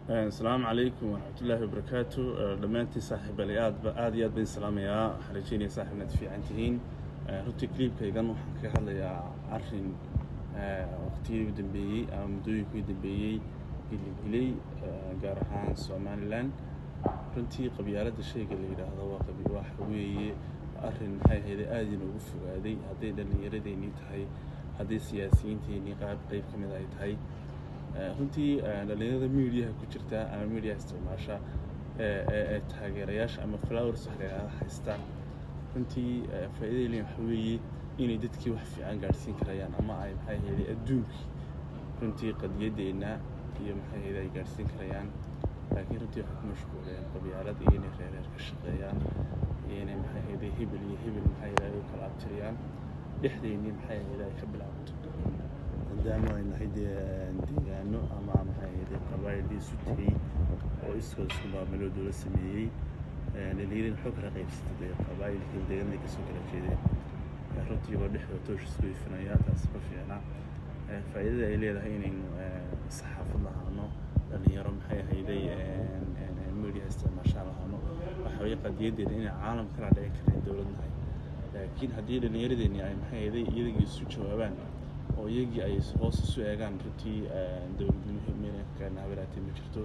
Asalaamu calaykum waraxmatullaahi wabarakaatu. Dhammaantiin saaxiibali, aadba aad iyo aad baan salaamayaa. Waxaan rajeynaya, saaxib, inaad fiican tihiin. Runtii clipkaygan waxaan kaga hadlayaa arrin waqtiyadii u dambeeyey ama muddooyinkii u dambeeyey giligilay, gaar ahaan Somaliland. Runtii qabyaaladda shayga la yidhaahdo waa qabi waxa weeye arrin, maxay ahayde, aad inoogu fogaaday, hadday dhallinyaradeenii tahay, hadday siyaasiyiinteenii qaab qeyb ka mid ay tahay. Runtii dhalinyarada mediaha ku jirta ama mediaha isticmaasha ee taageerayaasha ama followers wax la yidhahdo haysta, runtii faa'iidada leeyihin waxa weeye inay dadkii wax fiican gaadhsiin karayaan ama ay, maxay ahayde, adduunkii runtii qadiyadeenna iyo, maxay ahayde, ay gaadhsiin karayaan. Laakiin runtii waxay ku mashquuleen qabyaalad iyo inay reereer ka shaqeeyaan iyo inay, maxay ahayde, hebel iyo hebel, maxay ahayde, ay u kala abtiriyaan dhexdeennii, maxay ahayde, ay ka bilaabato, maadaama ay nahay dee deegaano ama, maxay ahayde, qabaa'il isu tegey oo iskood isku maamuloo dowlad sameeyey. Dhalinyarada waxuu kala qaybsatay dee qabaa'ilkii deegaanada kasoo kala jeedeen, runtii waa dhexdooda toosh isku ifinaya. Taasi ma fiicna. Faa'iidada ay leedahay inaynu saxaafad lahaano, dhalinyaro, maxay ahayday, media isticmaashaan lahaano, waxa weeye qadiyadeena inay caalam kala dhici karin dowlad nahay. Laakiin haddii dhallinyaradeeni ay, maxay ahayday, iyagii isu jawaabaan oo iyagii ay hoos isu eegaan, runtii dowladnimo meel ka habaraatee ma jirto.